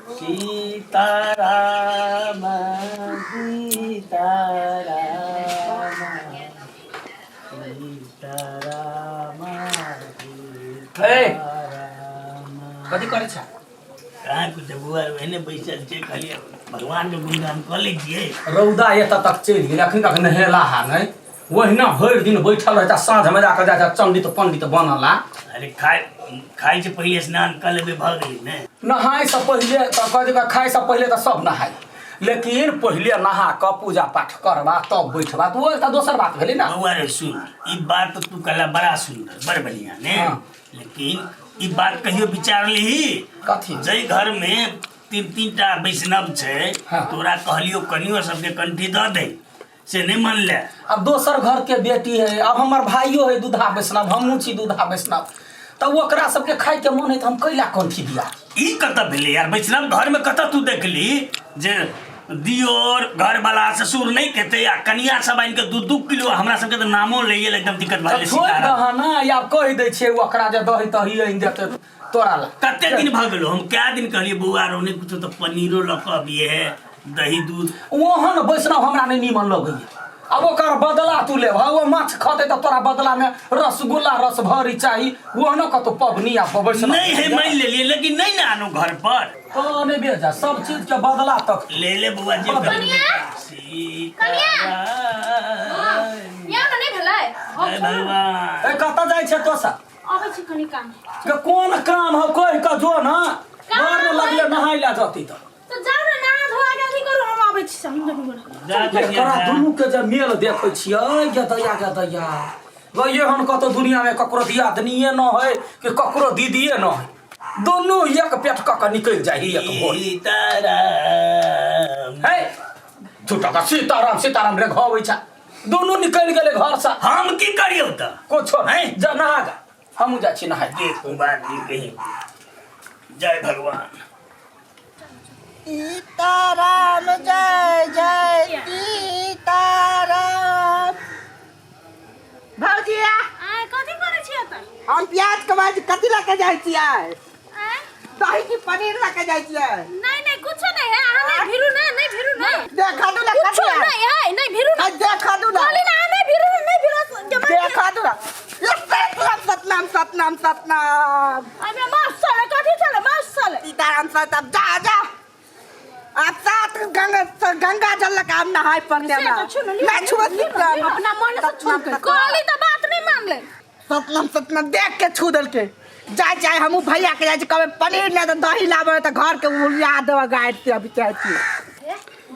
सीताराम सीताराम सीताराम ए! सीताराम। कथी करै छ? कहाँ कुछ बुआ, एहने बैसल छै, खाली भगवान के गुणगान कऽ लै छियै। रौदा एतऽ तक चलि गेल, अखन तक नहेला हा नहि। ओहिना भरि दिन बैठल रहै, साँझमे जाकऽ जाइ छै चण्डित पंडित बनला। अरे, खाइ खाइ से पहिले स्नान कऽ लेबै, भऽ गेलै ने। नहाय से पहिले तऽ कहै छै, खाइ से पहिले तऽ सब नहाय, लेकिन पहिले नहा कऽ पूजा पाठ करबा तब बैठबा, तऽ ओ एकटा दोसर बात भेलै ने। बौआ रे, सुन, ई बात तऽ तू कहला बड़ा सुंदर, बड़ बढ़िया ने। लेकिन ई बात कहियो विचार लिही? कथी? जाहि घर में तीन तीन टा वैष्णव छै, तोरा कहलियो कनियो सबके कंठी दऽ दे, से नहीं मानले। अब दोसर घर के बेटी है, अब हमर भाइयो है दूधा वैष्णव, हमहूँ छी दूधा वैष्णव, तऽ ओकरा सबके खाय के मन है तऽ हम कैला कंठी दिया? ई कतऽ भेलै यार? वैष्णव घर में कतऽ तू देखली जे दियोर घर वाला ससुर नहीं खेतै आ कनिया सब आनि के 2-2 किलो? हमरा सबके तऽ नामो लैए लए एकदम दिक्कत भऽ तऽ गेलै। छोड़ि सीताराम। दह ने, या कहि दै छियै ओकरा जे दही तही आनि देतै तोरा ला। कते दिन भऽ गेलो, हम कए दिन कहलियै बौआ रो, नहि कुछो तऽ पनीरो लऽ कऽ अबिहे, दही दूध। ओहन वैष्णव हमरा नहि नीमन लगैए। आब ओकर बदला तू लेबह, ओ माछ खतै तऽ तोरा बदलामे रसगुल्ला रस भरी चाही। ओहनो कतौ पबनी आ वैष्णव? नहीं है, मान लेलियै, लेकिन नहीं ने आनो घर पर। तो नहि बेजा, सब चीज के बदला तक ले ले बौआ जे। कनिया? सीताराम। यहाँ ने नहि भेलै। जय भगवान। ए, कतऽ जाइ छै तो सब? अबै छी, कनि काम। के कोन काम हौ? कहि कऽ जो ने, काम घर मे लगले नहाय लए जती तऽ। तऽ जाउ ने, नहा धोआ के अथी करू, हम अबै छी, हम दुनू गोरा। जा कनिया, एकरा जा। दुनू के जे मेल देखै छियै, गे दैया गे दैया गै, एहन कतौ दुनिया मे ककरो दियादनिये न है कि ककरो दीदिये न है, दुनू एक पेट कऽ के निकलि जाइ है एक भोर। सीताराम। है झूठा का सीताराम सीताराम रे घबै छै, दुनू निकलि गेलै घरसँ। हम की करियौ तऽ? कुछो नहीं, जा नहा गा, हमहूँ जाइ छी नहाय। देखू बात कहीं। जय भगवान। सीताराम जय जय सीताराम। भौजी। आय, कथी करै छी एतऽ? हम प्याज के बाज कथी लऽ के जाइ छियै? आय? दही की पनीर लऽ के जाइ छियै? नहीं नहीं, कुछो नहीं है। अहाँ नहीं भिरू ना, नहीं भिरू ना। देखा दू ना। कुछो कथी है? नहीं है, नहीं भिरू ना। आ, देखा दू ना। कहली ना, अहाँ नहीं भिरू ना, नहीं भिरू जमा। देखा दू ना। ये सतनाम सतनाम सतनाम सतनाम। अबे मस्त चले, कथी चले, मस्त चले। सीताराम सतनाम। जा जा, आप साथ गंगा गंगा जल लगा हम नहाय पड़ते से तो छू ना, लियो, मैं छुआ। लियो, सीताराम अपना मन से छू के कहली तो बात नहीं मान ले। सतनाम सतनाम। देख के छू देलके। जाय जाय, हमहूँ भैया के जाइ छी, कहबै पनीर नहि तऽ दही लाबै तऽ घर के उड़िया देबै गाय से। अभी चाहे छी।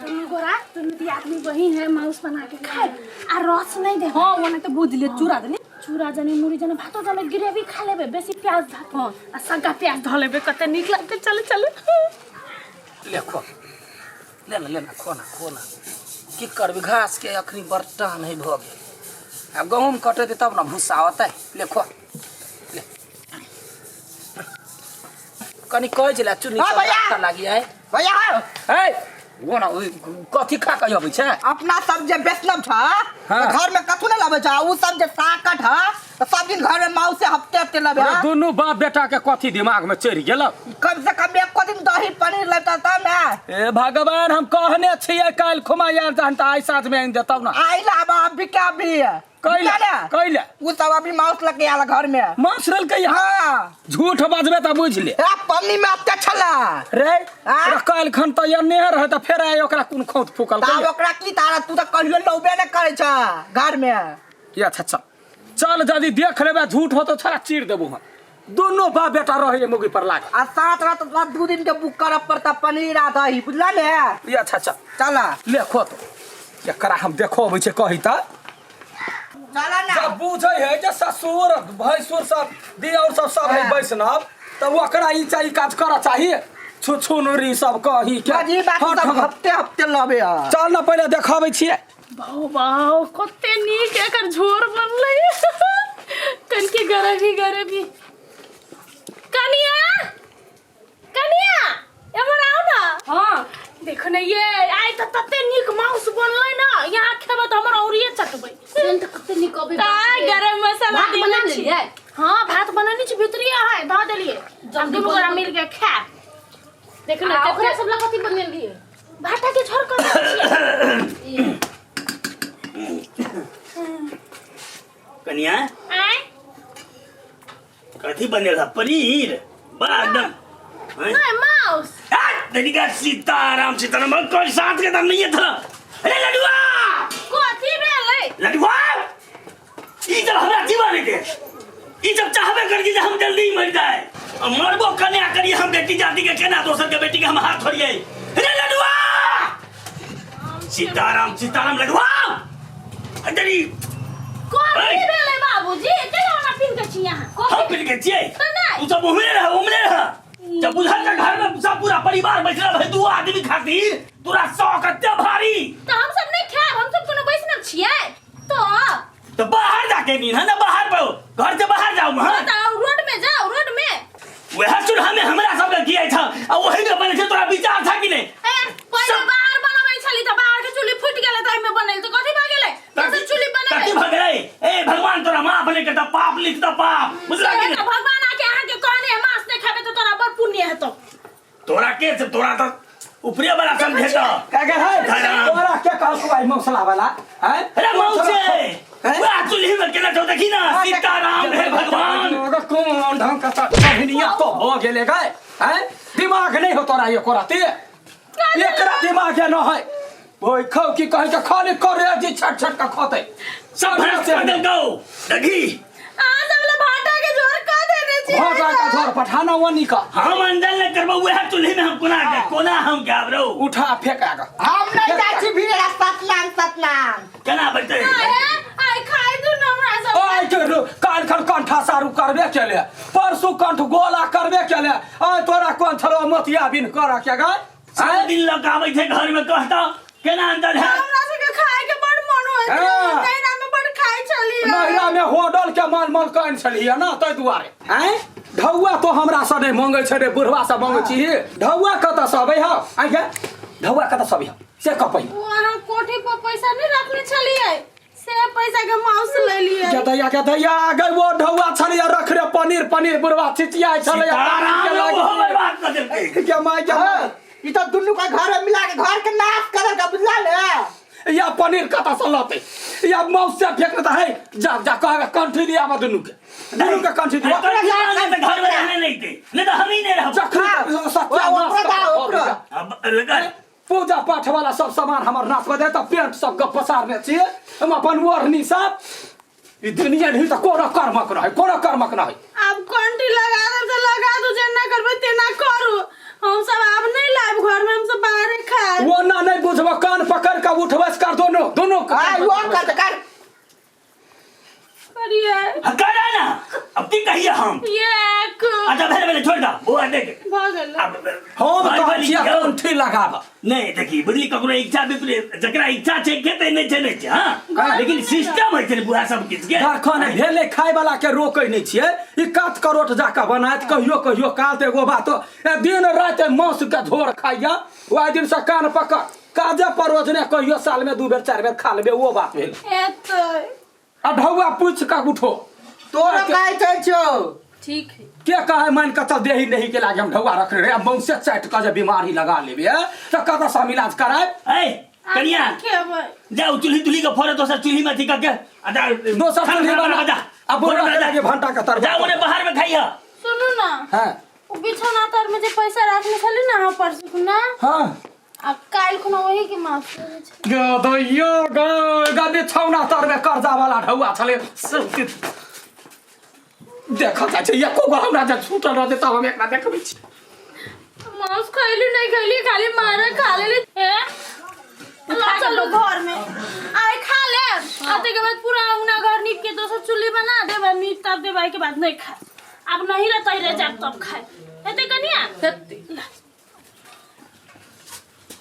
दुनू गोरा, दुनू दियादनी बहिन है, मांस बना के खाए आ रस नहीं दे। हाँ, ओने तो बुझ ले, चूरा देने। चूड़ा जने, मुड़ी जने, भातो जने, ग्रेवी खा लेबे, बेसी प्याज धऽ आ सग्गा प्याज धऽ लेबे, कते नीक लगतै। चल चल। ले खो, ले ना, ले ना, खो ना, खो ना। की करबी, घास के अखनी बड़ टान है भऽ गेल। आब गहूम कटेतै तब ने भूसा होतै। ले खो, ले। कनि कहै छलै चुन्नी हाँ, सब भैया। राखऽ लागी है। भैया हौ। है वो ना, ओइ कथी खा कऽ अबै छै? अपना सब जे वैष्णव छ, तऽ घर में कथू नहीं लबै छ। उ सब जे साकट ह तऽ सब दिन घर में माउस से हफ्ते हफ्ते लबै अरे ह। दुनू बाप बेटा के कथी दिमाग में चढ़ि गेल? कम से कम एको दिन दही पनीर लेता तब ने। ए भगवान, हम कहने छियै काल्हि खुमा यार, जहन तऽ आइ साँझ में आनि देतौ ना। आई लाबा अभी क्या अभी। कैला? ने? कैला? उ सब अभी माउस लगे आला घर में। मांस रहलकै यहाँ? हाँ। झूठ बजबे तऽ बुझि ले। ए, पन्नी में अते छला। रे। आँ? रे, काल्हि खन तऽ एने रहै तऽ फेर आइ ओकरा कोन खौत फूकल? तब ओकरा की तारा, तू तऽ कहियो लौबे ने करै छ घर में। ये अच्छा, चल चल, यदि देख लेबै झूठ हो तो छोरा चीर देबो हम। दुनू बाप बेटा रहे मुगी पर लाग। आ सात रात तोरा 2 दिन के बुक करऽ पड़ता पनीर आ दही, बुझला ने? ये अच्छा, चल। चल। ले खो तो, एकरा हम देखो अबै छै कही तऽ। चल ना। जब बुझै है जे ससुर भैंसुर सब दियौर सब सब है वैष्णव, तऽ ओकरा ई चाही काज करऽ चाही छुछुनरी सब कही के। जी बात हट, सब हट। हफ्ते हफ्ते लबे ह। चल ने, पहिले देखाबै छियै। बाउ बाउ, कते नीक एकर झोर बनलै, कनके गरबी गरबी। कनिया, कनिया, एम्हर आउ ना। हाँ। देखो ने ये, आइ तऽ तते नीक माउस बनलै ना, यहाँ खेबै तऽ हमर औरिये चटबै। सेंट कते नीक अबै। तऽ गरम मसाला भात देने बना छी। लेलियै? हाँ, भात बनेने छी, भीतरी है धऽ देलियै। जल्दी दुनू गोरा बनबै। मिल के खायब। देख ना ओकरा सब ला कथी बनेलिए भाटा के झोर कर छियै। कनिया आय कथी बनेल है पनीर बड़ा एकदम हैं? नहीं माउस आ, तनिका सीताराम सीताराम कोई साथ के दम नहीं है था अरे लडुआ कथी भेलै लडुआ ई जब हमरा जीवा नहीं दे ई जब चाहबे कर कि जे हम जल्दी ही मर जाए और मरबो कन्या करिए हम बेटी जाति के केना दोसर के बेटी के हम हाथ छोड़िए अरे लडुआ सीताराम सीताराम लडुआ अरे कथी भेलै बाबूजी केना ओना पीन के छी अहाँ हम कथी पिन के छियै तऽ नहि। तू सब उमरे रह उमरे रह जब बुझल के घर में सब पूरा परिवार बैठल है दू आदमी खातिर तोरा शौक एते भारी तऽ हम सब नहि खायब हम सब कोनो वैष्णव छियै तऽ तो बाहर जाके नींद है ना बाहर पर घर से बाहर जाओ हां बताओ रोड में जाओ रोड में वह चूल्हा में हमरा सब के किया था आ वही में बने छे तोरा विचार था कि नहीं ए पहिले बाहर बनबै छली तऽ बाहर के चूल्ही फूटि गेलै तऽ एहिमे बनैल तऽ कथी भऽ गेलै दोसर चूल्ही कथी बनेबै भऽ गेलै ए भगवान तोरा माफ नहीं करता पाप लिखता पाप बुझला कि से नहीं तऽ भगवान आके अहाँके कहने है मांस नहि खेबै तऽ तोरा बड़ पुण्य हेतौ तोरा के से तोरा तो ऊपरे वाला समझे तो क्या क्या है तोरा के कहल को भाई मौसला वाला हैं अरे मौसे हैं? वह चूल्ही में केना छौ देखी ना सीताराम हे भगवान अगर कौन ढंग का बहनिया तो हो गेले गए हैं दिमाग नहीं हो तोरा एको राती एकरा दिमाग न है ओइ खौ की कहै के खाली करे जी छट छट का खतै सब भरत कर देलकौ देखी अहाँ सब ला भाटा के झोर कऽ देने छी भाटा का झोर पठाना वनी का हम अंदर न करबो वह चूल्ही में हम कोना के कोना हम गाब रहो उठा फेंक आगा हम नहीं जाइ छी भीड़ सतनाम सतनाम केना बैठे आइ खाइ दू न हमरा सब आइ के काल खन कंठा सारू करबे केले परसू कंठ गोला करबे केले आइ तोरा कोन छलो मोतिया बिन कर के गाय सब दिन लग आबै छै घर में कहता केना अंदर है हमरा सबके खाय के बड़ मन होइत रहे हाँ। नैहरा में बड़ खाइ छलियै नैहरा में होडल के माल मल कन छलियै ना ताहि दुआरे आँय ढौआ तो हमरा से नहि मंगै छै रे बुढ़वा से मंगै छी ढौआ कतऽ से अबै हौ आँय गे ढौआ कतऽ से अबै हौ से कह पहिले ओ अहाँ कोठी पर पैसा नहि रखने छलियै से पैसा के माउस ले लियै के दैया के दैया गई वो ढौआ छलियै रख रे पनीर पनीर बुढ़वा चिचियाइ छलैया सीताराम ओहो बर्बाद कऽ देलकै के माय के माय ई तो दुनू के घर में मिला के घर के नाश कर के बुझला ले या पनीर कतऽ से लतै या माउस से फेंक तऽ है जा जा कहबै कंठी दिया दुनू के दुनू के कंठी दिया तोरा जमाना में घर में रहने नहीं थे नहीं तो हम ही नहीं रहब जखन सत्या ओकरा दा, ओकरा। अब लगा पूजा पाठ वाला सब सामान हमर नाश कऽ दे तऽ पेंट सब के पसारने छियै हम अपन ओढ़नी सब ई दुनिया नहीं तऽ कोनो कर्मक रहै कोनो कर्मक रहै आब कंटी लगा देब तऽ लगा दू जेना करबै तेना करू हम सब आब नहि लायब घर में हम सब बाहरे खायब वो ना नहीं बुझबो कान पकड़ के उठबस कर दोनों दोनों के हां यो कर कर करिए हाँ, करा ना अब की कहिए हम एक अच्छा भेले भेले छोड़ दा बौआ देख भऽ गेल अब हम भाई कहै बलि छियै यौ। कंठी लगाब नहीं देखी बुझली ककरो इच्छा विपरीत जकरा इच्छा छै खेतै नहि छै नहि छै हाँ लेकिन सिस्टम होइ छै ने बुढ़ा सब किछु के जखन भेलै खाय वाला के रोकै नहि छियै ई कत करोट जाके बनायत कहियो कहियो काल तऽ एगो बात ए दिन राति मांस के झोर खाइया ओहि दिन से कान पकड़ काजे परोजने कहियो साल में दू बेर चारि बेर खा लेबै ओ बात भेल एतै आ ढौआ पूछि कऽ उठो तोरा कहै छै छौ ठीक है के कहे मान कऽ चल देही नहीं के लागे हम ढौआ रखने रहे मौसे चाटि कऽ जे बीमारी लगा लेबे तऽ कतऽ से हम इलाज करायब ऐ कनिया खेबै जाउ चूल्ही तुल्ही के फोड़े दोसर चूल्ही में अथी कऽ के आ जा दोसर खाना चूल्ही खाना बना बना जा आ बुढ़वा बना के जा। लागे भंटा के तरवा जा ओने बाहर में खाइह सुनू ना हाँ ओ बिछौना तर में जे पैसा राखने छली ना अहाँ परसू ना हाँ आ काल्हि खुना ओही के माफ करै छै गदैयो ग गदे छौना तरमे कर्जा वाला ढौआ छलै देखल जाइ छै एको गो हमरा जे छूटल रहतै तब हम एकरा देखबै छी मांस खैली नहीं खैली खाली मारे खा लेली ए ला चलू घर में आइ खा ले आ तकर बाद पूरा अंगना घर नीप के दोसर चुल्ही बना देब आ नीप ताप देब के बाद नहीं खाए आब नहीं रहतै रह जाब तब खाए हेतै कनिया हेतै। ला।